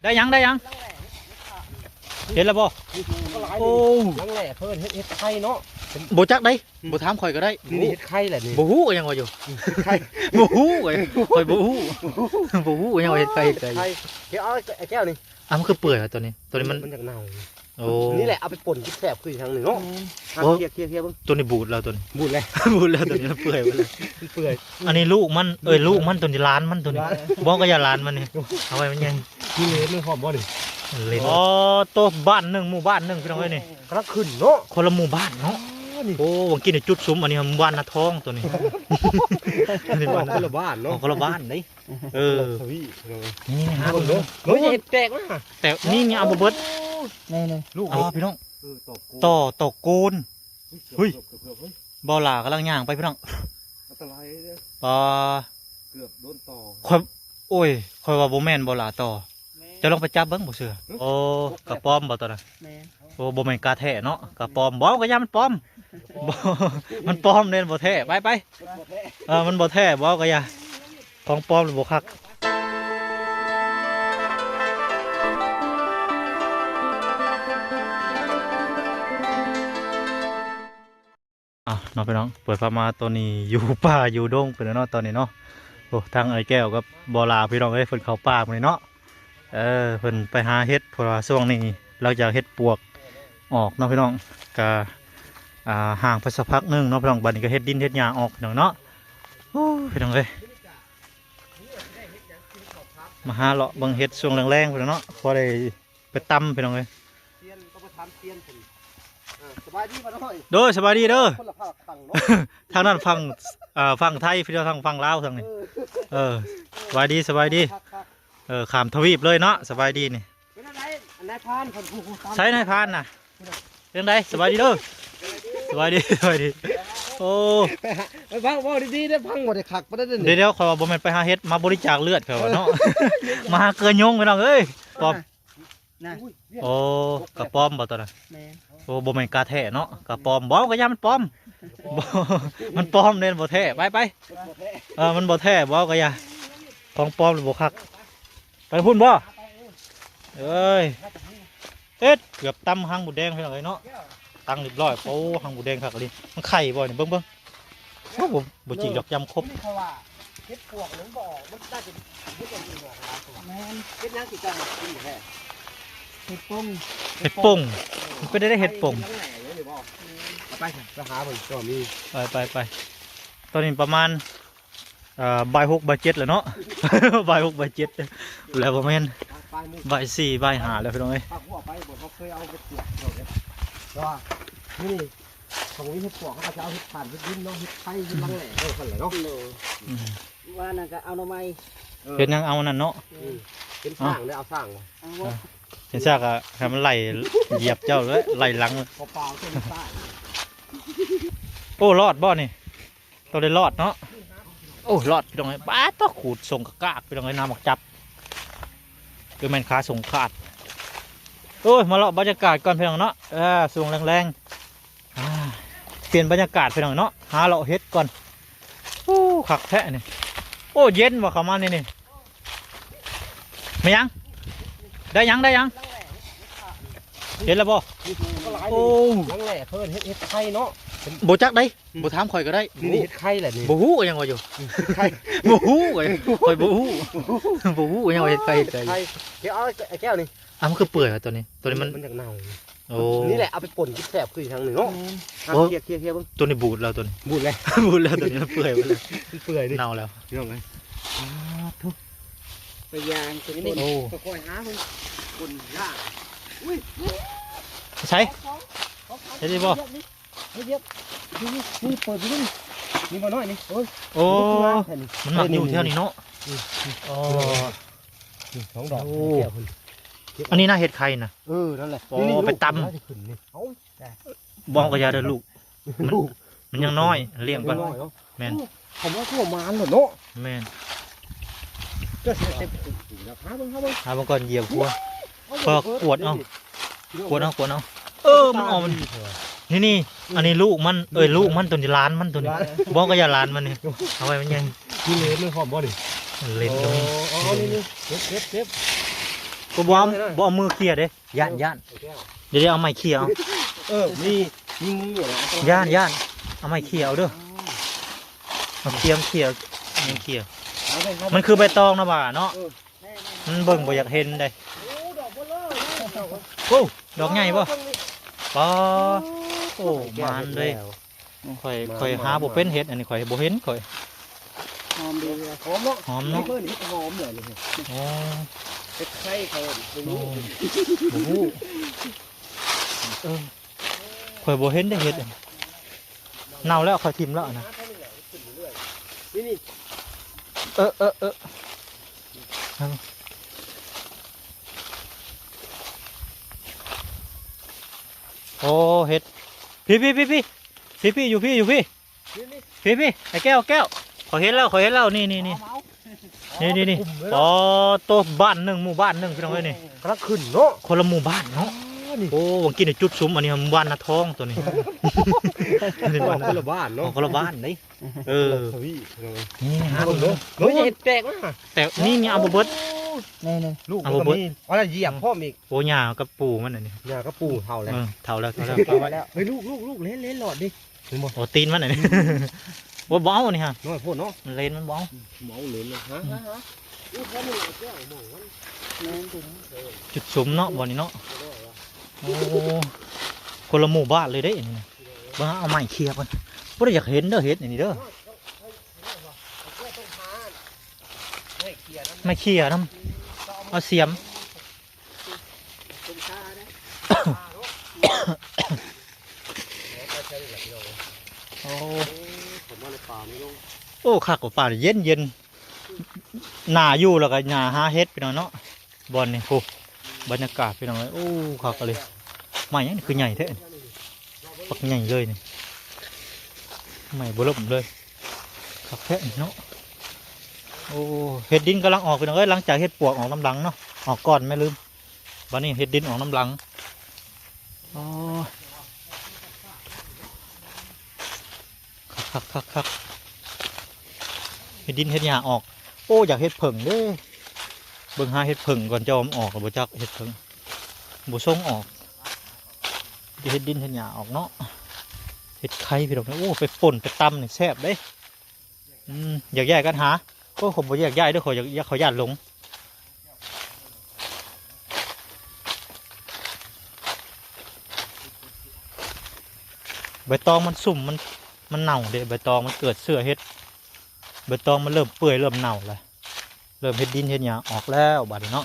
ໄດ້ຫຍັງ ໄດ້ຫຍັງ ເຫັນແລ້ວບໍ່? ໂອ້ ຍັງແຫຼະ ເພິ່ນເຮັດ ເຮັດໄຂ່ເນາະ ບໍ່ຈັກໄດ໋ ບໍ່ຖາມຂ້ອຍກໍໄດ້. ນີ້ເຮັດໄຂ່ແຫຼະນີ້ ບໍ່ຮູ້ກໍຍັງວ່າຢູ່ ບໍ່ຮູ້ ຂ້ອຍບໍ່ຮູ້ ບໍ່ຮູ້ກໍຍັງວ່າເຮັດໄຂ່ ເຮັດໄຂ່. ເຮັດ ເອົາໄອ້ແກ້ວນີ້ ອ່ະ ມັນຄືເປື່ອຍວະຕົວນີ້ ຕົວນີ້ມັນ ມັນຢາກເນົ່າ. ໂອ້ ນີ້ແຫຼະ ເອົາໄປປົ່ນກິນແຊບຄືທາງນີ້ເນາະ. ແມ່ນ ອ່ະ ໂອ້ ເຄຍ ເຄຍ ເຄຍເບິ່ງ ຕົວນີ້ບູດແລ້ວ ຕົວນີ້ ບູດແລ້ວ ບູດແລ້ວ ຕົວນີ້ມັນເປື່ອຍໄປແລ້ວ ມັນເປື່ອຍ. ອັນນີ້ລູກມັນ ເອີຍ ລູກມັນ ຕົວນີ້ຫຼານມັນ ຕົວນີ້ ບໍ່ກໍຢ່າຫຼານມັນນີ້ ເອົາໄວ້ມັນໃຫຍ່ ມີເລນນຳພ້ອມບໍ່ນີ້? ເລນ ອໍ ໂຕ ບ້ານໜຶ່ງ ໝູ່ບ້ານໜຶ່ງ ພີ່ນ້ອງເອີຍ ນີ້ກຳລັງຂຶ້ນເນາະ ຄົນລະໝູ່ບ້ານເນາະ. ໂອ້ ຫວ່າງກີ້ນີ້ຈຸດສຸມ ອັນນີ້ໝູ່ບ້ານນາທອງ ຕົວນີ້ ອັນນີ້ບ້ານ ຄົນລະບ້ານເນາະ ຄົນລະບ້ານເດ້. ເອີ ທະວີ ນີ້ ນີ້ ຫາເບິ່ງເດີ ເຮີ້ຍ ເຫັດແຕກມາ ແຕ່ນີ້ ນີ້ເອົາບໍ່ເບິດ ນີ້ໆ ລູກ ອໍ ພີ່ນ້ອງ ເອີ ຕໍ່ ຕໍ່ໂກນ. ເຮີ້ຍ ເກືອບ ເກືອບ ເກືອບ ເຮີ້ຍ ບໍ່ຫຼ້າກຳລັງຍ່າງໄປ ພີ່ນ້ອງ ອັນຕະລາຍເດີ ປາ ເກືອບໂດນຕໍ່ ຂ້ອຍ ໂອ້ຍ ຂ້ອຍວ່າບໍ່ແມ່ນບໍ່ຫຼ້າຕໍ່ ຈະລອງໄປຈັບເບິ່ງ ບໍ່ເຊື່ອ. ໂອ້ ກະປອມບໍ່ຕົວນັ້ນ? ແມ່ນ ໂອ້ ບໍ່ແມ່ນກະແທ້ເນາະ ກະປອມ ບໍ່ ກະຢ່າມັນປອມ ບໍ່ ມັນປອມເດ້ ບໍ່ແທ້ ໄປ ໄປ ເອີ ມັນບໍ່ແທ້ ບໍ່ ກະຢ່າ ຂອງປອມບໍ່ຄັກ. ອ່ະເນາະ ພີ່ນ້ອງ ເປີດພາບມາຕອນນີ້ຢູ່ປ່າຢູ່ດົງພຸ້ນແຫຼະເນາະ ຕອນນີ້ເນາະ. ໂອ້ ທາງອ້າຍແກ້ວກັບບໍ່ຫຼ້າ ພີ່ນ້ອງເອີຍ ເພິ່ນເຂົ້າປ່າມື້ນີ້ເນາະ. ເອີ ເພິ່ນໄປຫາເຫັດ ເພາະວ່າຊ່ວງນີ້ຫຼັງຈາກເຫັດປວກອອກເນາະ ພີ່ນ້ອງ ກະ ອ່າ ຫ່າງໄປສັກພັກໜຶ່ງເນາະ ພີ່ນ້ອງ ບັດນີ້ກະເຮັດດິນເຮັດຫຍ້າອອກ ພີ່ນ້ອງເນາະ. ໂອ້ ພີ່ນ້ອງເອີຍ ມາຫາເລາະເບິ່ງເຫັດຊ່ວງແລງໆ ພີ່ນ້ອງເນາະ ພໍໄດ້ໄປຕຳ ພີ່ນ້ອງເອີຍ. ສະບາຍດີ ໂດຍ ສະບາຍດີເດີ ທາງນັ້ນຝັ່ງ ເອີ ຝັ່ງໄທ ພີ່ນ້ອງ ທາງຝັ່ງລາວທາງນີ້ ເອີ ສະບາຍດີ ສະບາຍດີ ເອີ ຂ້າມທະວີບເລີຍເນາະ ສະບາຍດີນີ້. ເປັນຈັ່ງໃດ ນາຍພານ ໃສນາຍພານນະ? ຈັ່ງໃດ ສະບາຍດີເດີ ສະບາຍດີ ສະບາຍດີ. ໂອ້ ໄປເວົ້າ ເວົ້າດີໆເດີ ຟັງບໍ່ໄດ້ຄັກປານໃດເດີ. ດຽວໆ ຂ້ອຍວ່າບໍ່ແມ່ນໄປຫາເຫັດ ມາບໍລິຈາກເລືອດ ຂ້ອຍວ່າເນາະ ມາຫາເກືອຍົງ ພີ່ນ້ອງເອີຍ. ປອມ ໂອ້ ກະປອມບໍ່ຕົວນັ້ນ? ແມ່ນ ໂອ້ ບໍ່ແມ່ນກະແທ້ເນາະ ກະປອມ ບໍ່ ກະຢ່າມັນປອມ ບໍ່ ມັນປອມເດ້ ບໍ່ແທ້ ໄປ ໄປ ເອີ ມັນບໍ່ແທ້ ບໍ່ ກະຢ່າ ຂອງປອມບໍ່ຄັກ. ໄປພຸ້ນບໍ່? ເອີຍ ເອັດ ເກືອບຕຳຫາງໝູແດງ ພີ່ນ້ອງເອີຍເນາະ ຕັ້ງຮຽບຮ້ອຍ. ໂອ້ ຫາງໝູແດງຄັກອີ່ຫຼີ ມັນໄຂ່ບໍ່ນີ້ ເບິ່ງໆ. ໂອ້ ບໍ່ ບໍ່ຈິງດອກ ຢຳຄົບ. ເຫັດປວກມັນບໍ່ອອກ ມັນໜ້າຈະເຮັດຢ່າງອື່ນອອກຫຼາຍກວ່າ. ແມ່ນ ເຮັດຫຍັງທີ່ເຈົ້າມັກກິນແທ້? ເຫັດປົງ ເຫັດປົງ ມັນເປັນໄດ້ເຫັດປົງ. ເອົາໄປ ໄປຫາເບິ່ງ ກໍມີ. ໄປ ໄປ ໄປ ຕອນນີ້ປະມານ ເອີ ບ່າຍຫົກ ບ່າຍເຈັດແລ້ວເນາະ ບ່າຍຫົກ ບ່າຍເຈັດແລ້ວ ບໍ່ແມ່ນ ບ່າຍສີ່ ບ່າຍຫ້າແລ້ວ ພີ່ນ້ອງເອີຍ. ພາກຫົວໄປບໍ່ ເຮົາເຄີຍເອົາເຫັດປວກ ພີ່ນ້ອງເອີຍ ແຕ່ວ່ານີ້ ຄັນມີເຫັດປວກ ເຮົາກໍຈະເອົາເຫັດຖ່ານ ເຫັດດິນເນາະ ເຫັດໄຂ່ ເຫັດລັງແຫຼ ເອີ ຊັ້ນແຫຼະເນາະ. ອືມ ວ່ານັ້ນກໍເອົາໜໍ່ໄມ້ ເອີ ເຮັດຫຍັງເອົານັ້ນເນາະ. ອືມ ເປັນຊ້າງເດ້ ເອົາຊ້າງບໍ່? ເອົາ ເອີ ເປັນຊ້າງກໍໃຫ້ມັນໄລ່ຢຽບເຈົ້າເລີຍ ໄລ່ຫຼັງ ເອົາປາວເປັນຊ້າງ. ໂອ້ ລອດບໍ່ນີ້? ຕ້ອງໄດ້ລອດເນາະ. ໂອ້ ລອດ ພີ່ນ້ອງເອີຍ ປາດໂທ້ ຂູດສົ່ງກະກາກ ພີ່ນ້ອງເອີຍ ນ້ຳໝາກຈັບ ຄືແມ່ນຂາສົ່ງຂາດ. ໂອ້ຍ ມາເລາະບັນຍາກາດກ່ອນ ພີ່ນ້ອງເນາະ ເອີ ຊ່ວງແລງໆ ອ່າ ປ່ຽນບັນຍາກາດ ພີ່ນ້ອງເນາະ ຫາເລາະເຫັດກ່ອນ. ໂອ້ ຄັກແທ້ນີ້ ໂອ້ ເຢັນວ່າເຂົ້າມານີ້ນີ້. ແມ່ນຫຍັງ? ໄດ້ຫຍັງ? ໄດ້ຫຍັງ? ເຫັນແລ້ວບໍ່? ໂອ້ ຍັງແຫຼະ ເພິ່ນເຮັດ ເຮັດໄຂ່ເນາະ ບໍ່ຈັກໄດ໋ ອືມ ບໍ່ຖາມຂ້ອຍກໍໄດ້. ນີ້ເຮັດໄຂ່ແຫຼະນີ້ ບໍ່ຮູ້ກໍຍັງວ່າຢູ່ ເຮັດໄຂ່ ບໍ່ຮູ້ ຂ້ອຍບໍ່ຮູ້ ບໍ່ຮູ້ກໍຍັງວ່າເຮັດໄຂ່ ເຮັດໄຂ່. ດຽວເອົາໄອ້ແກ້ວນີ້ ອ່ະ ມັນຄືເປື່ອຍວະຕົວນີ້ ຕົວນີ້ມັນ ມັນຢາກເນົ່າ. ໂອ້ ນີ້ແຫຼະ ເອົາໄປປົ່ນກິນແຊບຄືທາງນີ້ເນາະ. ແມ່ນ ອ່ະ ໂອ້ ເຄຍ ເຄຍ ເຄຍເບິ່ງ ຕົວນີ້ບູດແລ້ວ ຕົວນີ້ບູດແລ້ວ ບູດແລ້ວ ຕົວນີ້ມັນເປື່ອຍໄປແລ້ວ ມັນເປື່ອຍນີ້ ເນົ່າແລ້ວ ພີ່ນ້ອງເອີຍ. ອາ ທຸ ໄປຍ່າງ ໂອ້ ຄ່ອຍໆຫາເບິ່ງ ຄົນຍາກ. ອຸ້ຍ ໃສ ເຫັນບໍ່? ເຮັດຫຍັງ? ນີ້ ນີ້ ນີ້ ເປີດເບິ່ງ ນີ້ບໍ່ນ້ອຍນີ້. ໂອ້ຍ ໂອ້ ມັນມັກຢູ່ແຖວນີ້ເນາະ. ອືມ ອໍ ນີ້ສອງດອກ ໂອ້ ແກ້ວເພິ່ນ ອັນນີ້ນະ ເຫັດໄຂ່ນະ. ເອີ ນັ້ນແຫຼະ ອໍ ນີ້ ນີ້ ໄປຕຳ ນີ້ ເອົາ ບໍ່ເອົາກະຢ່າເດີລູກ ມັນ ມັນຍັງນ້ອຍ ລ້ຽງກ່ອນ. ແມ່ນ ເຂົາມາທົ່ວມານໂລດເນາະ. ແມ່ນ ເຈົ້າຊິເຕັມ ຫາເບິ່ງ ຫາເບິ່ງ ຫາເບິ່ງກ່ອນ ຢຽບຫົວ ເອົາ ເພິ່ນກວດເອົາ ກວດເອົາ ກວດເອົາ. ເອີ ມັນອອກ ມັນ ນີ້ ນີ້ ອັນນີ້ລູກມັນ ເອີຍ ລູກມັນ ຕົວນີ້ຫຼານມັນ ຕົວນີ້ ບໍ່ກະຢ່າຫຼານມັນນີ້ ເອົາໄວ້ມັນໃຫຍ່. ມີເລນນຳພ້ອມບໍ່ນີ້? ເລນກໍມີ. ອໍ ນີ້ ນີ້ ເກັບ ເກັບ ເກັບ. ບໍ່ ບໍ່ເອົາ ບໍ່ເອົາມືເຄ່ຍເດ້ ຢ້ານ ຢ້ານ ດຽວ ດຽວເອົາໄມ້ເຄ່ຍເອົາ ເອີ ມີ ມີມືຢູ່ ຢ້ານ ຢ້ານ ເອົາໄມ້ເຄ່ຍເອົາເດີ ເອົາເຄ່ຍ ເຄ່ຍ ເຄ່ຍ ມັນຄືໃບຕອງນະຫວ່າເນາະ ເອີ ມັນເບິ່ງບໍ່ຢາກເຫັນເດ້ ໂອ້ ດອກໃຫຍ່ບໍ່ ປໍ ໂອ້ ມານເດ້ ຂ້ອຍ ຂ້ອຍຫາບໍ່ເປັນເຫັດ ອັນນີ້ຂ້ອຍບໍ່ເຫັນ ຂ້ອຍ ຫອມດີ ຫອມເນາະ ຫອມເນາະ ເພິ່ນເຮັດຫອມເລີຍນີ້ ໂອ້ ເຮັດໄຄເຂົາບໍ່ຮູ້ ບໍ່ຮູ້ ເອີ ຂ້ອຍບໍ່ເຫັນໄດ້ເຫັດ ເນົ່າແລ້ວ ຂ້ອຍຖິ້ມແລ້ວນະ ນີ້ ເອີ ເອີ ເອີ ໂອ້ ເຫັດ ພີ້ ພີ້ ພີ້ ພີ້ ພີ້ ຢູ່ພີ້ ຢູ່ພີ້ ພີ້ ພີ້ ໄອ້ແກ້ວ ແກ້ວ ຂ້ອຍເຫັນແລ້ວ ຂ້ອຍເຫັນແລ້ວ ນີ້ ນີ້ ນີ້ ນີ້ ນີ້ ອໍ ໂຕ ບ້ານໜຶ່ງ ໝູ່ບ້ານໜຶ່ງ ພີ່ນ້ອງເອີຍ ນີ້ ກຳລັງຂຶ້ນເນາະ ຄົນລະໝູ່ບ້ານເນາະ ອໍ ນີ້ ໂອ້ ຫວ່າງກີ້ນີ້ຈຸດສຸມ ອັນນີ້ບ້ານນາທອງ ໂຕນີ້ ອັນນີ້ບ້ານນາທອງ ຄົນລະບ້ານເນາະ ຄົນລະບ້ານເດ້ ເອີ ນີ້ຫາເບິ່ງເດີ ເຮີ້ຍ ເຫັດແຕກນະ ແຕ່ນີ້ ນີ້ເອົາບໍ່ເບິດ ນີ້ໆ ລູກມັນກໍມີ ເອົາລະຢຽບພ້ອມອີກ ໂອ້ ຫຍ້າກັບປູມັນອັນນີ້ ຫຍ້າກັບປູເຖົ້າແລ້ວ ເອີ ເຖົ້າແລ້ວ ເຖົ້າແລ້ວ ເຖົ້າແລ້ວ ເຮີ້ຍ ລູກ ລູກ ລູກ ເຫຼັນ ເຫຼັນຫຼອດເດ້ ເຫັນບໍ່ ໂອ້ ຕີນມັນອັນນີ້ ໂອ້ ບໍ່ເອົານີ້ຮະ ນ້ອຍໂພດເນາະ ເຫຼັນມັນບໍ່ເອົາ ບໍ່ເອົາເຫຼັນນະ ຫາ ຫາ ຫາ ຈຸດສຸມເນາະ ບ່ອນນີ້ເນາະ ໂອ້ ຄົນລະໝູ່ບ້ານເລີຍເດ້ນີ້ນະ ເບິ່ງ ເອົາໄມ້ເຄ່ຍກ່ອນ ບໍ່ໄດ້ຢາກເຫັນເດີ ເຫັດອັນນີ້ເດີ ໄມ້ເຄ່ຍນຳ ເອົາສຽມ ໂອ້ ໂອ້ ຄັກວ່າ ປ່າເຢັນໆ ໜ້າຢູ່ ແລ້ວກໍໜ້າຫາເຫັດ ພີ່ນ້ອງເນາະ ບ່ອນນີ້ພຸ້ນ ບັນຍາກາດ ພີ່ນ້ອງເອີຍ ໂອ້ ຄັກອີ່ຫຼີ ໄມ້ຫຍັງຄືໃຫຍ່ແທ້ ບັກໃຫຍ່ເລີຍນີ້ ໄມ້ເບິ່ມເລີຍ ຄັກແທ້ເນາະ ໂອ້ ເຫັດດິນກຳລັງອອກ ພີ່ນ້ອງເອີຍ ຫຼັງຈາກເຫັດປວກອອກນຳຫຼັງເນາະ ອອກກ່ອນແມ່ ລືມ ບັດນີ້ເຫັດດິນອອກນຳຫຼັງ ໂອ້ ຄັກໆໆໆ ເຫັດດິນເຫັດຫຍ້າອອກ ໂອ້ ຢາກເຫັດເຜິ້ງເດ້ ເບິ່ງຫາເຫັດເຜິ້ງກ່ອນ ເຈົ້າມັນອອກແລ້ວບໍ່ຈັກ ເຫັດເຜິ້ງ ບໍ່ຊົງອອກ ຈະເຫັດດິນເຫັດຫຍ້າອອກເນາະ ເຫັດໄຄ ພີ່ນ້ອງ ໂອ້ ໄປປົ່ນໄປຕຳນີ້ແຊບເດ້ ອືມ ຢາກຍ້າຍກັນຫາ ໂອ້ ຂ້ອຍບໍ່ຢາກຍ້າຍເດີ ຂ້ອຍຢາກ ຂ້ອຍຢ້ານຫຼົງ ໃບຕອງມັນຊຸ່ມ ມັນ ມັນເນົ່າເດ້ ໃບຕອງມັນເກີດເຊື້ອເຫັດ ໃບຕອງມັນເລີ່ມເປື່ອຍ ເລີ່ມເນົ່າແລ້ວ ເລີ່ມເຫັດດິນເຫັດຫຍ້າອອກແລ້ວບາດນີ້ເນາະ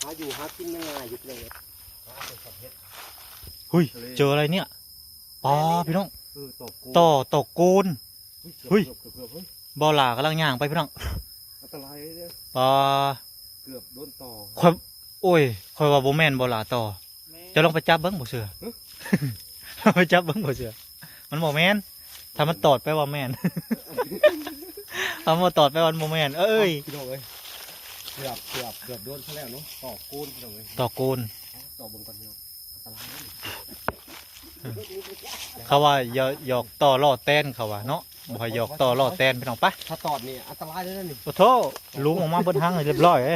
ຫາຢູ່ຫາກິນມັນງ່າຍຢູ່ເລີຍ ຫຸ້ຍ ເຈີອະໄລເນີ້ຍ ປາ ພີ່ນ້ອງ ເອີ ຕໍ່ໂກນ ຕໍ່ ຕໍ່ໂກນ ຫຸ້ຍ ເກືອບ ເກືອບ ເກືອບ ເກືອບ ເຮີ້ຍ ບ່າວຫຼ້າກຳລັງຍ່າງໄປ ພີ່ນ້ອງ ອັນຕະລາຍເດີ ປາ ເກືອບໂດນຕໍ່ ຂ້ອຍ ໂອ້ຍ ຂ້ອຍວ່າບໍ່ແມ່ນ ບ່າວຫຼ້າຕໍ່ ແມ່ນ ເຈົ້າລອງໄປຈັບເບິ່ງ ບໍ່ເຊື່ອ ຫຶ ລອງໄປຈັບເບິ່ງ ບໍ່ເຊື່ອ ມັນບໍ່ແມ່ນ ຖ້າມັນຕອດແປວ່າແມ່ນ ຖ້າມັນບໍ່ຕອດແປວ່າມັນບໍ່ແມ່ນ ເອີຍ ພີ່ນ້ອງເອີຍ ເກືອບ ເກືອບ ເກືອບໂດນຊະແລ້ວເນາະ ຕໍ່ໂກນ ພີ່ນ້ອງເອີຍ ຕໍ່ໂກນ ຕໍ່ເບິ່ງກ່ອນ ພີ່ນ້ອງ ອັນຕະລາຍເດ້ ເຂົາວ່າຢ່າຫຍອກຕໍ່ລໍ້ແຕນ ເຂົາວ່າເນາະ ບໍ່ໃຫ້ຫຍອກຕໍ່ລໍ້ແຕນ ພີ່ນ້ອງ ໄປ ຖ້າຕອດນີ້ອັນຕະລາຍເດ້ນີ້ ໂອ້ໂທ້ ຫຼຸງອອກມາເບິດຫາງ ຮຽບຮ້ອຍເດ້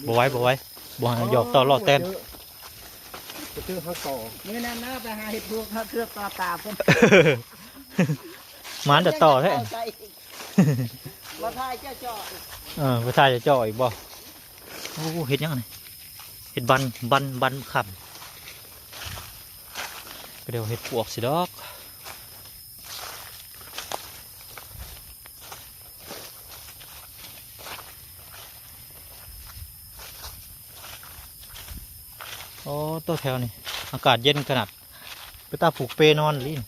ບໍ່ໄຫວ ບໍ່ໄຫວ ບໍ່ໃຫ້ຫຍອກຕໍ່ລໍ້ແຕນ ໄປເຈີຫາງຕໍ່ ມື້ນັ້ນນະ ໄປຫາເຫັດພວກ ຫາເຄືອບຕໍ່ຕາເພິ່ນ ມາແຕ່ຕໍ່ແທ້ ມາຖ່າຍເຈົ້າເຈາະ ເອີ ມາຖ່າຍເຈົ້າເຈາະອີກບໍ່ ໂອ້ ເຫັດຫຍັງອັນນີ້ ເຫັດບັນ ບັນ ບັນຂາມ ກໍດຽວເຫັດປວກຊິດອກ ໂອ້ ໂຕແຖວນີ້ ອາກາດເຢັນຂະໜາດ ເປັນຕາຜູກເປນອນອີ່ຫຼີ.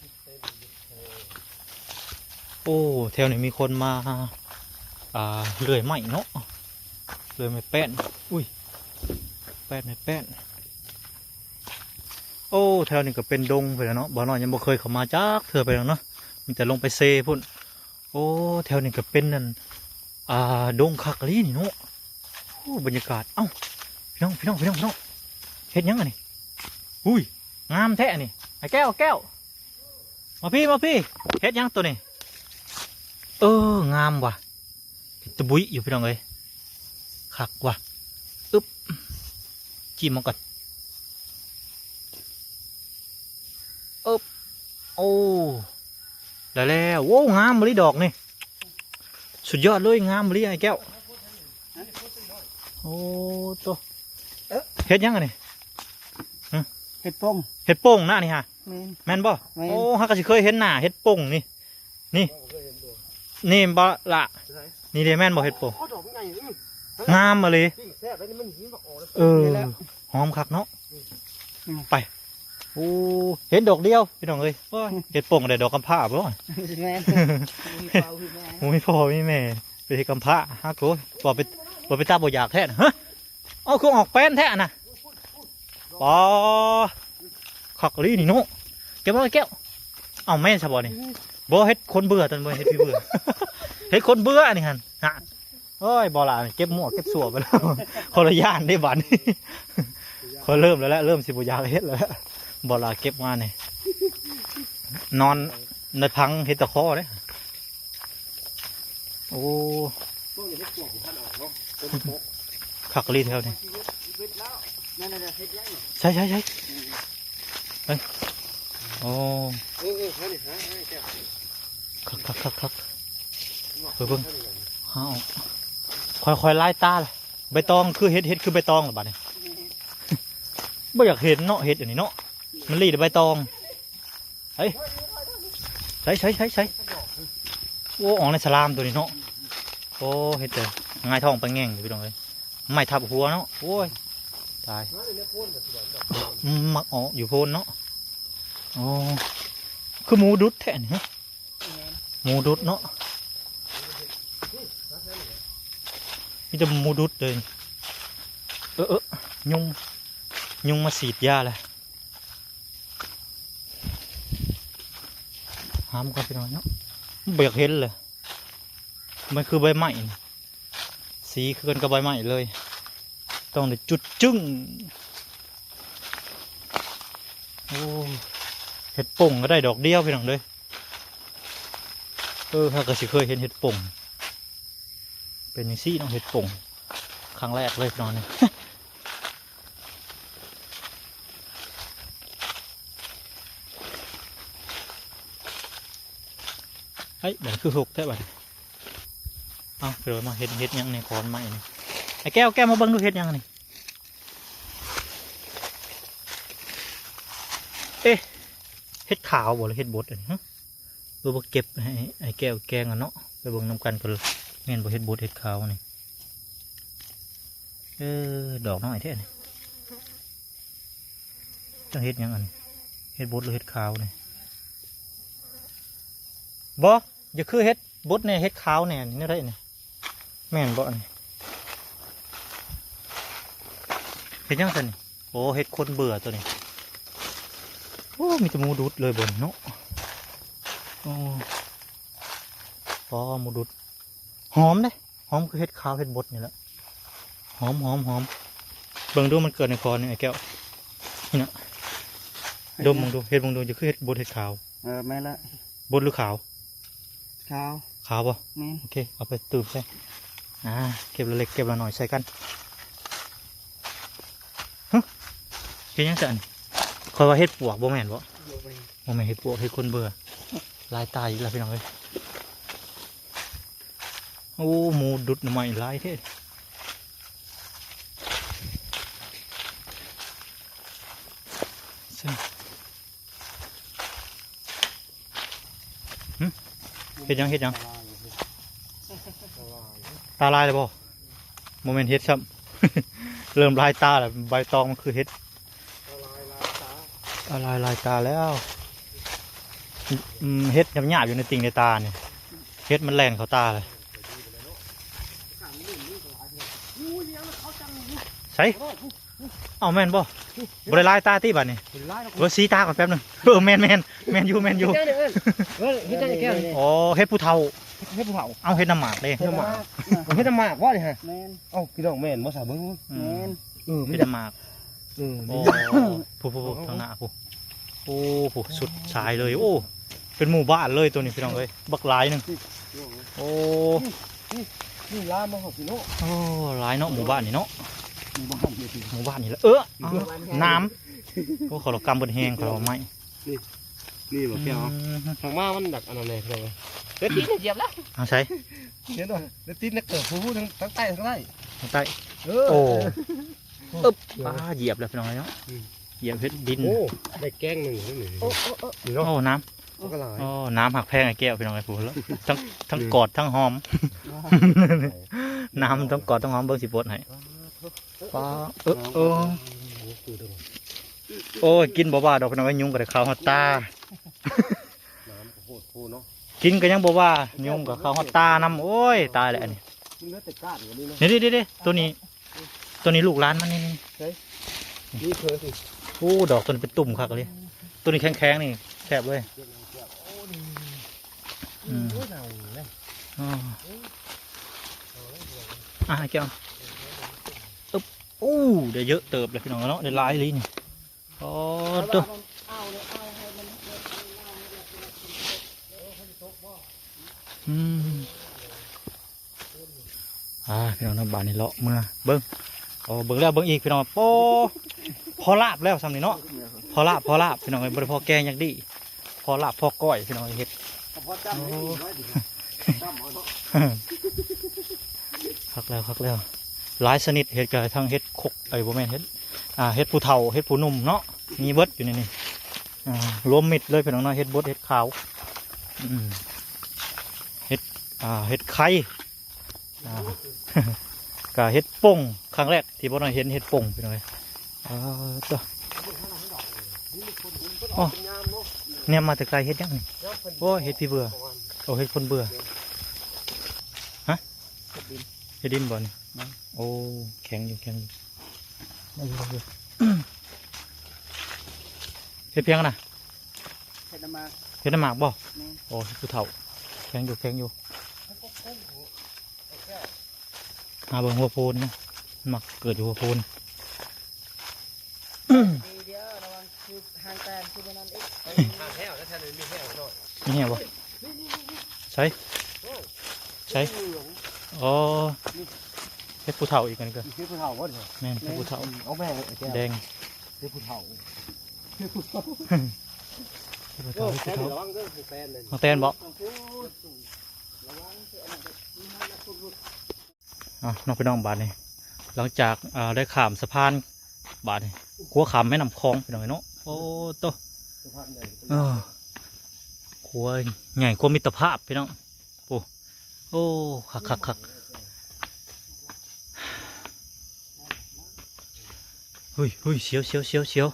ໂອ້ ແຖວນີ້ມີຄົນມາ ອ່າ ເລື່ອຍໄມ້ເນາະ ເລື່ອຍໄມ້ແປ້ນ ອຸ້ຍ ແປ້ນ ໄມ້ແປ້ນ ໂອ້ ແຖວນີ້ກໍເປັນດົງພຸ້ນແຫຼະເນາະ ບ່າວນ້ອຍຍັງບໍ່ເຄີຍເຂົ້າມາຈັກເທື່ອໄປເນາະ ມີແຕ່ລົງໄປເຊພຸ້ນ ໂອ້ ແຖວນີ້ກໍເປັນອັນ ອ່າ ດົງຄັກອີ່ຫຼີນີ້ເນາະ ໂອ້ ບັນຍາກາດ ເອົ້າ ພີ່ນ້ອງ ພີ່ນ້ອງ ພີ່ນ້ອງ ພີ່ນ້ອງ ເຮັດຫຍັງອັນນີ້ ອຸ້ຍ ງາມແທ້ອັນນີ້ ໄອ້ແກ້ວ ແກ້ວ ມາພີ້ ມາພີ້ ເຮັດຫຍັງໂຕນີ້? ເອີ ງາມວ່ະ ເປັນຕະບຸຍຢູ່ພີ່ນ້ອງເອີຍ ຄັກວ່ະ. ອຶບ ຈີ້ມາກ່ອນ ອຶບ ໂອ້ ໄດ້ແລ້ວ. ໂອ້ ງາມອີ່ຫຼີດອກນີ້ ສຸດຍອດເລີຍ ງາມອີ່ຫຼີອ້າຍແກ້ວ. ໂອ້ໂຕ ເອີ ເຮັດຫຍັງອັນນີ້? ຫຶ ເຫັດປົງ ເຫັດປົງນະນີ້ຫະ. ແມ່ນ ແມ່ນບໍ່? ແມ່ນ. ໂອ້ ເຮົາກໍຊິເຄີຍເຫັນໜ້າເຫັດປົງນີ້ ນີ້ ນີ້ບໍ່ລະ? ນີ້ເດ້ ແມ່ນບໍ່ເຫັດປົງ? ໂອ້ ດອກມັນໃຫຍ່ ງາມອີ່ຫຼີ. ເອີ ນີ້ແຫຼະ ຫອມຄັກເນາະ. ອືມ ໄປ ໂອ້ ເຫັນດອກດຽວພີ່ນ້ອງເອີຍ. ໂອ້ຍ ເຫັດປົງໄດ້ດອກກຳພ້າບໍ່? ແມ່ນ ບໍ່ມີພໍ່ມີແມ່ ໄປເຮັດກຳພ້າ. ຫາໂກ ບໍ່ເປັນ ບໍ່ເປັນຕາບໍ່ຢາກແທ້ນະ. ຮະ ເອົາ ຄືອອກແປ້ນແທ້ນະ. ປາ ຄັກອີ່ຫຼີນີ້ເນາະ. ແກ້ວ ເອົາແມ່ນຊະບໍ່ນີ້? ບໍ່ ເຫັດຄົນເບື່ອ ຕົວນີ້ບໍ່ເຫັດຜີເບື່ອ ເຫັດຄົນເບື່ອນີ້ຫັ້ນ. ຮະ ໂອ້ຍ ບໍ່ລະ ເກັບມົ້ວເກັບຊົ່ວໄປແລ້ວ ຄົນລະຢ່າງເດ້ບາດນີ້. ຂ້ອຍເລີ່ມແລ້ວແຫຼະ ເລີ່ມຊິບໍ່ຢາກເຮັດແລ້ວແຫຼະ. ບໍ່ລະເກັບມານີ້ ນອນໃນພັງເຫັດຕະຂໍເດ້. ໂອ້ ຄັກອີ່ຫຼີແຖວນີ້. ໃສ່ ໃສ່ ໃສ່ ເອີ ໂອ້ ຄັກ ຄັກ ຄັກ ຄັກ. ເບິ່ງ ເບິ່ງ ຫາອອກ ຄ່ອຍໆລາຍຕາ. ໃບຕອງຄືເຫັດ ເຫັດຄືໃບຕອງລະບາດນີ້. ບໍ່ຢາກເຫັນເນາະ ເຫັດອັນນີ້ເນາະ ມັນລີແຕ່ໃບຕອງ. ໃສ່ ໃສ່ ໃສ່ ໃສ່ ໂອ້ ອອກໃນສະລາມຕົວນີ້ເນາະ. ໂອ້ ເຫັດແຕ່ຫງາຍທ້ອງໄປແງ່ງຢູ່ພີ່ນ້ອງເອີຍ ໄມ້ທັບຫົວເນາະ. ໂອ້ຍ ຕາຍ ອືມ ມັກອອກຢູ່ໂພນເນາະ. ອໍ ຄືໝູດຸດແທ້ນີ້. ໝູດຸດເນາະ ມີແຕ່ໝູດຸດເລີຍ. ເອີ ເອີ ຍຸງ ຍຸງມາສີດຢາແລ້ວ. ຫາມາກ່ອນພີ່ນ້ອງເນາະ ບໍ່ຢາກເຫັນເລີຍ. ມັນຄືໃບໄມ້ ສີຄືກັນກັບໃບໄມ້ເລີຍ ຕ້ອງໄດ້ຈຸດຈຶ້ງ. ໂອ້ ເຫັດປົງກໍໄດ້ດອກດຽວພີ່ນ້ອງເດີ. ເອີ ເຮົາກໍຊິເຄີຍເຫັນເຫັດປົງ ເປັນຈັ່ງຊີ້ເນາະ ເຫັດປົງ ຄັ້ງແລກເລີຍພີ່ນ້ອງນີ້. ເຮີ້ຍ ມັນຄືຮົກແທ້ບາດນີ້. ເອົ້າ ໄປໂດຍມາເຫັນເຫັດຫຍັງໃນຂອນໄມ້ນີ້. ໄອ້ແກ້ວ ແກ້ວ ມາເບິ່ງດູ ເຫັດຫຍັງນີ້? ເອະ ເຫັດຂາວບໍ່ ຫຼືເຫັດບົດອັນນີ້? ເອີ ບໍ່ເກັບໃຫ້ໄອ້ແກ້ວແກງກັນເນາະ ໄປເບິ່ງນຳກັນກ່ອນ ແມ່ນບໍ່ເຫັດບົດເຫັດຂາວນີ້? ເອີ ດອກນ້ອຍແທ້ນີ້. ຈັກເຫັດຫຍັງອັນນີ້ ເຫັດບົດ ຫຼືເຫັດຂາວນີ້? ບໍ່ ຢ່າຄືເຫັດບົດແດ່ ເຫັດຂາວແດ່ ແນວໃດນີ້? ແມ່ນບໍ່ອັນນີ້? ເຫັດຫຍັງຊັ້ນນີ້? ໂອ້ ເຫັດຄົນເບື່ອຕົວນີ້. ໂອ້ ມີແຕ່ໝູດຸດເລີຍບ່ອນເນາະ. ໂອ້ ອໍ ໝູດຸດ ຫອມເດ້ ຫອມຄືເຫັດຂາວເຫັດບົດນີ້ແຫຼະ. ຫອມ ຫອມ ຫອມ. ເບິ່ງດູ ມັນເກີດໃນຄອນີ້ ໄອ້ແກ້ວ ນີ້ນະ. ດົມເບິ່ງດູ ເຫັດເບິ່ງດູ ຄືເຫັດບົດເຫັດຂາວ. ເອີ ແມ່ນລະ. ບົດ ຫຼືຂາວ? ຂາວ. ຂາວບໍ່? ແມ່ນ. ໂອເຄ ເອົາໄປຕື່ມໃສ່. ອ່າ ເກັບລະເລັກເກັບລະໜ້ອຍໃສ່ກັນ. ຮະ ເຮັດຫຍັງຊັ້ນ? ຂ້ອຍວ່າເຫັດປວກ ບໍ່ແມ່ນບໍ່? ບໍ່ແມ່ນ ບໍ່ແມ່ນເຫັດປວກ ເຫັດຄົນເບື່ອ. ຫຼາຍຕາອີກແລ້ວ ພີ່ນ້ອງເອີຍ. ໂອ້ ໝູດຸດໜໍ່ໄມ້ຫຼາຍແທ້. ຫຶ ເຮັດຫຍັງ ເຮັດຫຍັງ? ຕາລາຍແລ້ວບໍ່? ບໍ່ແມ່ນເຫັດຊ້ຳ. ເລີ່ມລາຍຕາແລ້ວ ໃບຕອງມັນຄືເຫັດ. ຕາລາຍ ລາຍຕາແລ້ວ. ອືມ ເຫັດຫຍາບໆຢູ່ໃນຕິ່ງໃນຕານີ້ ເຫັດມັນແລ່ນເຂົ້າຕາເລີຍ. ໃສ? ເອົ້າ ແມ່ນບໍ່? ບໍ່ໄດ້ລາຍຕາຕິບາດນີ້? ບໍ່ໄດ້ລາຍດອກ. ເບິ່ງສີຕາກ່ອນແປັບໜຶ່ງ. ເອີ ແມ່ນໆ ແມ່ນຢູ່ ແມ່ນຢູ່. ເຮັດຫຍັງນີ້? ເອີ ເຮັດຫຍັງແກ້ວນີ້? ອໍ ເຫັດຜູ້ເຖົ້າ. ເຫັດຜູ້ເຖົ້າ. ເອົາ ເຫັດນ້ຳໝາກເດ້. ເຫັດນ້ຳໝາກ. ເອີ ເຫັດນ້ຳໝາກບໍ່ນີ້ຫະ? ແມ່ນ. ເອົ້າ ພີ່ນ້ອງ ແມ່ນບໍ່ຊະ? ເບິ່ງ. ແມ່ນ. ເອີ ເຫັດນ້ຳໝາກ. ເອີ ໂອ້ ຜູ້ໆ ທາງໜ້າຜູ້. ໂອ້ ຜູ້ສຸດສາຍເລີຍ. ໂອ້ ເປັນໝູ່ບ້ານເລີຍໂຕນີ້ ພີ່ນ້ອງເອີຍ ບັກຫຼາຍໜຶ່ງ. ໂອ້ ນີ້ລາມມາຮອດພີ່ນ້ອງ. ໂອ້ ຫຼາຍເນາະ ໝູ່ບ້ານນີ້ເນາະ. ໝູ່ບ້ານນີ້ ໝູ່ບ້ານນີ້ລະ. ເອີ ນ້ຳ. ໂອ້ ເຂົາລະກຳເບິດແຮງ ເຂົາລະໄມ້. ນີ້ ນີ້ບໍ່ແກ້ວ. ທາງມາມັນດັກອັນນັ້ນແຫຼະ. ເດີ ຕີນຢຽບແລ້ວ. ເອົາໃສ່ ເຫັນບໍ່? ເດີ ຕີນເກີບຜູ້ທັງ ທັງໃຕ້ ທັງໃຕ້ ທັງໃຕ້. ເອີ ໂອ້ ປາ ຢຽບແລ້ວພີ່ນ້ອງເອີຍເນາະ. ຢຽບເຮັດດິນ. ໂອ້ ໄດ້ແກງໜຶ່ງນີ້. ໂອ້ ໂອ້ ໂອ້ ເນາະ. ໂອ້ ນ້ຳ ໂອ້ ນ້ຳຮັກແພງອ້າຍແກ້ວພີ່ນ້ອງເອີຍ. ຜູ້ລະ ທັງ ທັງກອດທັງຫອມ. ນ້ຳທັງກອດທັງຫອມ. ເບິ່ງຊິປົດໃຫ້. ປາ ເອີ ເອີ ໂອ້ຍ ກິນບໍ່ວ່າດອກພີ່ນ້ອງເອີຍ ຍຸງກໍໄດ້ເຂົ້າຮອດຕາ. ນ້ຳກໍໂພດໂພເນາະ. ກິນກໍຍັງບໍ່ວ່າ ຍຸງກໍເຂົ້າຮອດຕານຳ. ໂອ້ຍ ຕາຍແລ້ວອັນນີ້. ມັນເຫຼືອແຕ່ກ້ານກວ່ານີ້ເນາະ. ນີ້ໆໆ ໂຕນີ້ ໂຕນີ້ລູກຫຼານມັນນີ້. ໃສ່ ນີ້ເຄີຍຊິ. ໂອ້ ດອກໂຕນີ້ເປັນຕຸ່ມຄັກເລີຍ. ໂຕນີ້ແຂງໆ ນີ້ແຊບເລີຍ. ອືມ ໂອ້ຍ ເນົ່າແລ້ວ. ອໍ ອ່ະ ແກ້ວ. ອຶບ. ໂອ້ ໄດ້ເຍອະເຕີບແລ້ວພີ່ນ້ອງເນາະ ໄດ້ຫຼາຍອີ່ຫຼີນີ້. ອໍ ໂຕ ອືມ ອ່າ ພີ່ນ້ອງເນາະ ບາດນີ້ເລາະເມືອເບິ່ງ. ໂອ້ ເບິ່ງແລ້ວເບິ່ງອີກພີ່ນ້ອງ. ໂອ້ ພໍລາບແລ້ວຊ່ຳນີ້ເນາະ. ພໍລາບ ພໍລາບພີ່ນ້ອງເອີຍ. ບໍ່ໄດ້ພໍແກງຫຍັງດີ ພໍລາບພໍກ້ອຍພີ່ນ້ອງເອີຍ. ເຮັດ ຄັກແລ້ວ ຄັກແລ້ວ. ຫຼາຍຊະນິດ ເຫັດກໍທັງເຫັດຄົກ ເອີຍ ບໍ່ແມ່ນເຫັດ ອ່າ ເຫັດຜູ້ເຖົ້າ ເຫັດຜູ້ໜຸ່ມເນາະ ມີເບິດຢູ່ໃນນີ້. ອ່າ ລວມມິດເລີຍພີ່ນ້ອງເນາະ. ເຫັດບົດ ເຫັດຂາວ ອືມ ເຫັດ ອ່າ ເຫັດໄຂ່ ອ່າ ກະເຫັດປົງ. ຄັ້ງແລກທີ່ບໍ່ນ້ອຍເຫັນເຫັດປົງພີ່ນ້ອງເອີຍ. ເອີ ໂຕ ໂອ້ ແນມມາແຕ່ໄກ. ເຫັດຫຍັງນີ້? ໂອ້ ເຫັດຜີເບື່ອ. ໂອ້ ເຫັດຄົນເບື່ອ. ຮະ ເຫັດດິນບໍ່ນີ້? ໂອ້ ແຂງຢູ່ ແຂງຢູ່. ເຫັດຫຍັງນະ? ເຫັດນ້ຳໝາກ. ເຫັດນ້ຳໝາກບໍ່? ແມ່ນ. ໂອ້ ເຫັດຜູ້ເຖົ້າ. ແຂງຢູ່ ແຂງຢູ່. ຫາເບິ່ງຫົວໂພນເນາະ ມັກເກີດຢູ່ຫົວໂພນ. ດີເດີ ລະວັງຄືຫາງແຕນຄືແນວນັ້ນອີກ. ຫາງແຫ້ວ ແຖວນັ້ນມີແຫ້ວໜ້ອຍ. ມີແຫ້ວບໍ່? ໃສ? ໃສ? ອໍ ເຫັດຜູ້ເຖົ້າອີກ. ອັນນີ້ກໍເຫັດຜູ້ເຖົ້າບໍ່? ແມ່ນ ເຫັດຜູ້ເຖົ້າ. ອືມ ເອົາແມ່ ແດງ. ເຫັດຜູ້ເຖົ້າ ເຫັດຜູ້ເຖົ້າ ເຫັດຜູ້ເຖົ້າ. ໂອ້ ເຫັດຜູ້ເຖົ້າ. ລະວັງເດີ ຫາງແຕນເລີຍ. ຫາງແຕນບໍ່? ລະວັງເດີ ອັນນັ້ນເດີ. ອ່ະ ເນາະ ພີ່ນ້ອງ ບາດນີ້ ຫຼັງຈາກ ເອີ ໄດ້ຂ້າມສະພານ ບາດນີ້ ຂົວຂ້າມແມ່ນ້ຳຂອງ ພີ່ນ້ອງເອີຍເນາະ. ໂອ້ໂຕ ເອີ ຂົວໃຫຍ່ ຂົວມິດຕະພາບ ພີ່ນ້ອງ. ໂອ້ ໂອ້ ຄັກໆໆ. ຫຸ້ຍ ຫຸ້ຍ ສຽວ ສຽວ ສຽວ ສຽວ.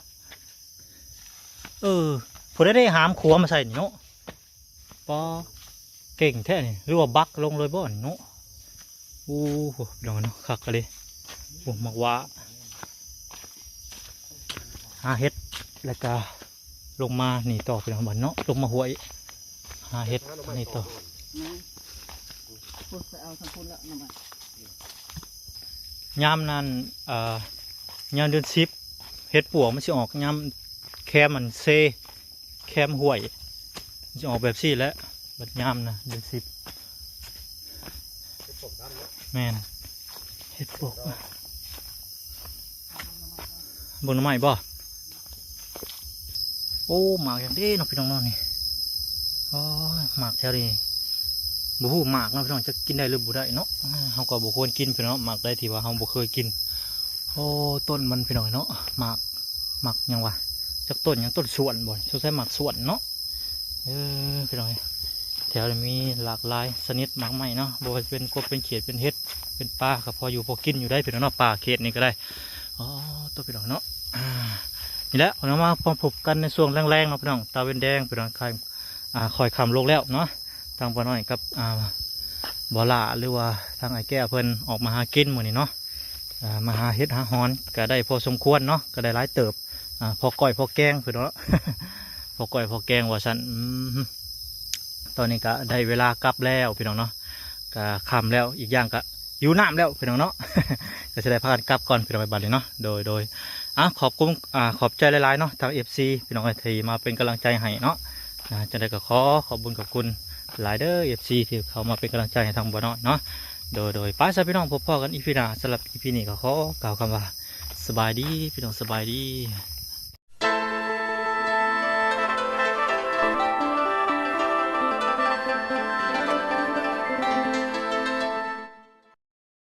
ເອີ ຜູ້ໃດໄດ້ຫາມຂົວມາໃສ່ນີ້ເນາະ. ປາ ເກັ່ງແທ້ນີ້ ຫຼືວ່າບັກລົງເລີຍບໍ່ນີ້ເນາະ. ໂອ້ ພີ່ນ້ອງເນາະ ຄັກອີ່ຫຼີ. ໂອ້ ໝາກຫວ້າ ຫາເຫັດ ແລ້ວກະລົງມານີ້ຕໍ່ ພີ່ນ້ອງ ບັດເນາະ. ລົງມາຫ້ວຍ ຫາເຫັດນີ້ຕໍ່. ຍາມນັ້ນ ເອີ ຍາມເດືອນສິບ ເຫັດປວກມັນຊິອອກຍາມແຄມອັນເຊ ແຄມຫ້ວຍ ມັນຊິອອກແບບຊີ້ແຫຼະ. ບັດຍາມນະເດືອນສິບ ເຫັດປົກດຳເນາະ. ແມ່ນ ເຫັດປົກ. ເບິ່ງໜໍ່ໄມ້ບໍ່? ໂອ້ ໝາກຫຍັງເດ້ເນາະ ພີ່ນ້ອງເນາະນີ້. ໂອ້ຍ ໝາກແຖວນີ້ບໍ່ຮູ້ໝາກເນາະ ພີ່ນ້ອງ ຈັກກິນໄດ້ຫຼືບໍ່ໄດ້ເນາະ. ເຮົາກໍບໍ່ຄວນກິນ ພີ່ນ້ອງເນາະ ໝາກໃດທີ່ວ່າເຮົາບໍ່ເຄີຍກິນ. ໂອ້ ຕົ້ນມັນ ພີ່ນ້ອງເນາະ ໝາກ ໝາກຫຍັງວະ ຈັກຕົ້ນຫຍັງ ຕົ້ນສວນບໍ່ ສົງໄສໝາກສວນເນາະ. ເອີ ພີ່ນ້ອງເອີຍ ແຖວນີ້ມີຫຼາກຫຼາຍຊະນິດໝາກໄມ້ເນາະ ບໍ່ວ່າຈະເປັນກົບ ເປັນຂຽດ ເປັນເຫັດ ເປັນປາ ກໍພໍຢູ່ພໍກິນຢູ່ໄດ໋ ພີ່ນ້ອງເນາະ. ປາເຂດນີ້ກໍໄດ້. ອໍ ໂຕ ພີ່ນ້ອງເນາະ ອ່າ ນີ້ແຫຼະ ເຮົາມາພົບກັນໃນຊ່ວງແລງໆເນາະ ພີ່ນ້ອງ ຕາເວັນແດງ ພີ່ນ້ອງ ຄ່ອຍ ອ່າ ຄ່ອຍຄ່ຳລົງແລ້ວເນາະ. ທາງປ້ານ້ອຍກັບ ອ່າ ບໍ່ຫຼ້າ ຫຼືວ່າທາງອ້າຍແກ້ວເພິ່ນອອກມາຫາກິນມື້ນີ້ເນາະ. ອ່າ ມາຫາເຫັດຫາຫອນກໍໄດ້ພໍສົມຄວນເນາະ ກໍໄດ້ຫຼາຍເຕີບ. ອ່າ ພໍກ້ອຍພໍແກງ ພີ່ນ້ອງເນາະ ພໍກ້ອຍພໍແກງວ່າຊັ້ນ. ອືມ ຕອນນີ້ກໍໄດ້ເວລາກັບແລ້ວ ພີ່ນ້ອງເນາະ ກໍຄ່ຳແລ້ວ ອີກຢ່າງກໍຫິວນ້ຳແລ້ວ ພີ່ນ້ອງເນາະ ກໍຊິໄດ້ພາກັນກັບກ່ອນ ພີ່ນ້ອງ ບັດນີ້ເນາະ. ໂດຍ ໂດຍ ອ່າ ຂອບຄຸນ ອ່າ ຂອບໃຈຫຼາຍໆເນາະ ທາງເອັຟຊີ ພີ່ນ້ອງເອີຍ ທີ່ມາເປັນກຳລັງໃຈໃຫ້ເນາະ. ອ່າ ຈັ່ງໃດກໍຂໍຂອບບຸນຂອບຄຸນ ຫຼາຍເດີ ເອັຟຊີ ທີ່ເຂົ້າມາເປັນກຳລັງໃຈໃຫ້ທາງບ່າວນ້ອຍເນາະ. ໂດຍ ໂດຍ ໄປຊະພີ່ນ້ອງ ພົບພໍ້ກັນ ອີພີ ໜ້າ. ສຳລັບ ອີພີ ນີ້ກໍຂໍກ່າວຄຳວ່າ ສະບາຍດີພີ່ນ້ອງ ສະບາຍດີ.